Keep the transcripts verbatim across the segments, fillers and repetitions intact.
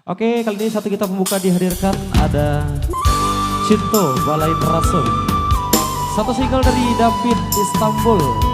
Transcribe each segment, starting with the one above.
Oke, kali ini satu kita pembuka dihadirkan ada Cinto Balain Raso. Satu single dari David Istanbul.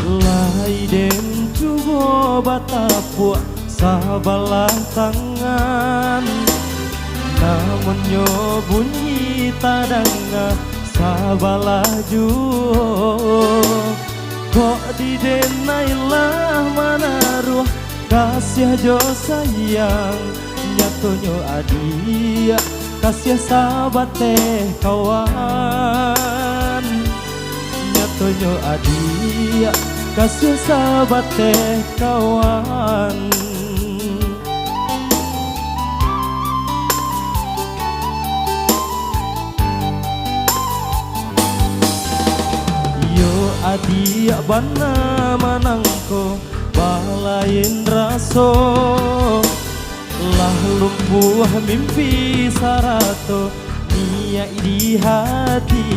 Lai den cubo batapuak sabalah tangan, namunnyo bunyi tadanga sabalah juo. Kok di den lai lah manaruah kasiah jo sayang, nyatonyo adiak kasiah sabateh kawan. Nyatonyo adiak kasiah sabateh kawan. Iyo adiak bana manangko balain raso. Lah lumpuah mimpi sarato niaik di hati.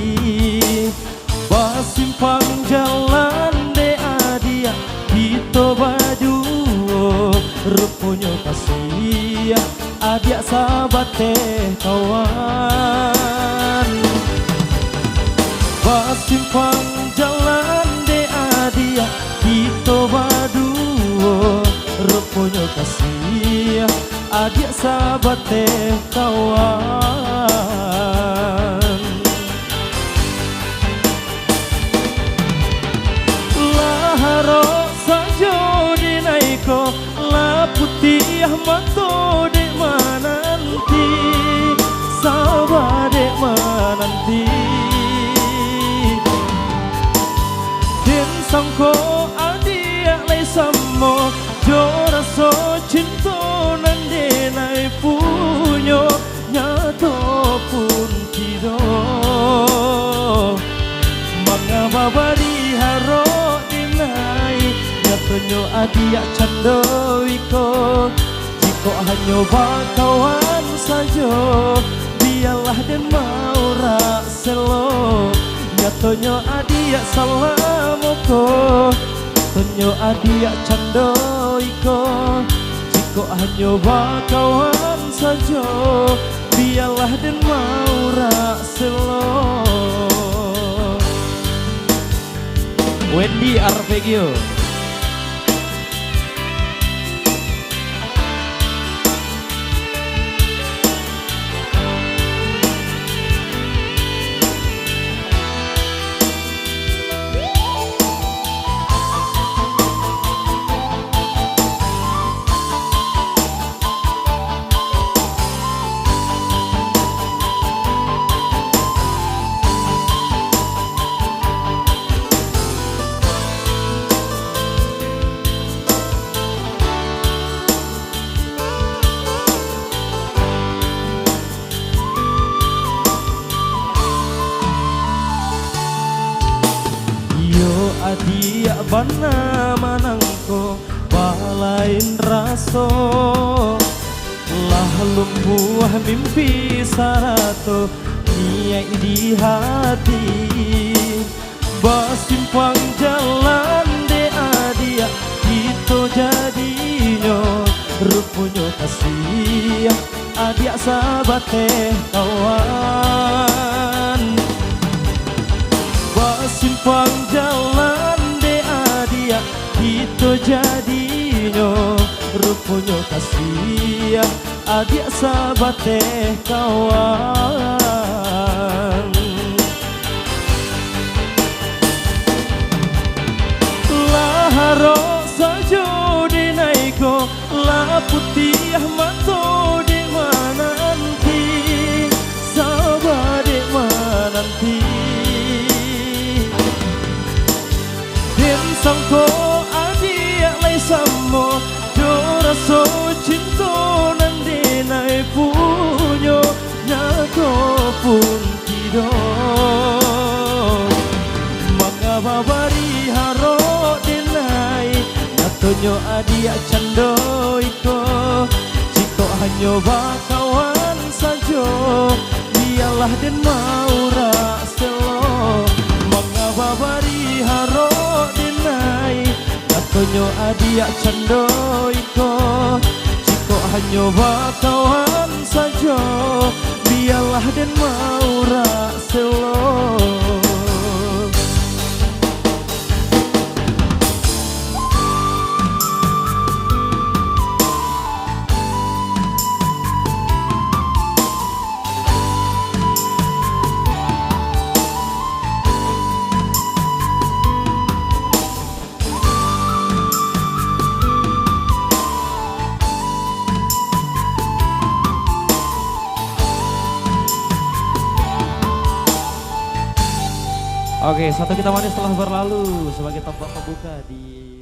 Basimpang jalan dek adiak kito baduo. Ruponyo kasiah adiak sabateh kawan. Basimpang jalan dek adiak kito baduo. Ruponyo kasiah adiak sabateh kawan. Lah arok sajo di naiko, lah putiah mato dek mananti, saba dek mananti. Den sangko adiak lai samo jo raso cinto nan den lai punyo. Nyato pun tido, manga babari harok dinai. Nyatonyo adiak cando iko, jikok hanyo bakawan sajo, bialah den maurak selo. Nyatonyo adiak salamo ko, nyatonyo adiak cando iko, jikok hanyo bakawan sajo, bialah den maurak selo. Wendy Arpegio. Iyo adiak bana manangko balain raso, lah lumpuah mimpi sarato niaik di hati. Basimpang jalan dek adiak kito jadinyo, ruponyo kasiah adiak sabateh kawan. Basimpang jalan dek adiak kito jadinyo, ruponyo kasiah adiak sabateh kawan. Lah arok sajo di naiko, lah putiah mato dek mananti, saba dek mananti. Sangko adiak lai samo, jo raso cinto nan denai punyo, nyako pun tido. Manga babari harok denai, nyatonyo adiak cando iko. Jikok hanyo bakawan sajo, bialah den maurak selo. Manga babari harok denai, nyatonyo adiak cando iko. Jikok hanyo bakawan sajo, bialah den maurak selo. Oke, Satu Kita Manis telah berlalu sebagai tombak pembuka di